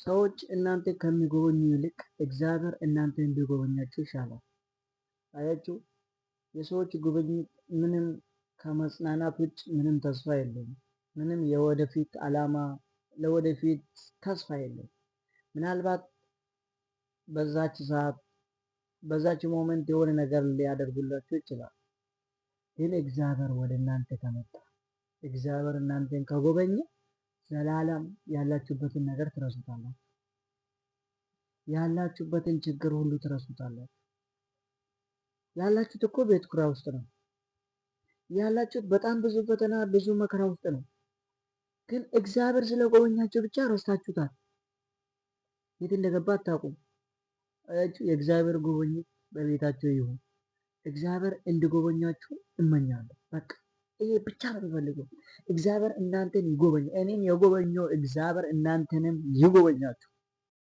ሰዎች እናንተ ከሚጎበኙ ይልቅ እግዚአብሔር እናንተ እንዲጎበኛችሁ ይሻላል። አያችሁ፣ የሰዎች ጉብኝት ምንም ከመጽናናት ውጭ ምንም ተስፋ የለም። ምንም የወደፊት አላማ ለወደፊት ተስፋ የለም። ምናልባት በዛች ሰዓት በዛች moment የሆነ ነገር ሊያደርጉላችሁ ይችላል። ግን እግዚአብሔር ወደ እናንተ ከመጣ፣ እግዚአብሔር እናንተን ከጎበኘ ዘላለም ያላችሁበትን ነገር ትረሱታላችሁ። ያላችሁበትን ችግር ሁሉ ትረሱታላችሁ። ያላችሁት እኮ ቤት ኪራይ ውስጥ ነው። ያላችሁት በጣም ብዙ ፈተና፣ ብዙ መከራ ውስጥ ነው። ግን እግዚአብሔር ስለጎበኛችሁ ብቻ ረስታችሁታል። የት እንደገባ አታውቁም። የእግዚአብሔር ጉብኝት በቤታችሁ ይሁን። እግዚአብሔር እንዲጎበኛችሁ እመኛለሁ። በቃ ይሄ ብቻ ነው የምፈልገው። እግዚአብሔር እናንተን ይጎበኝ። እኔን የጎበኘው እግዚአብሔር እናንተንም ይጎበኛችሁ።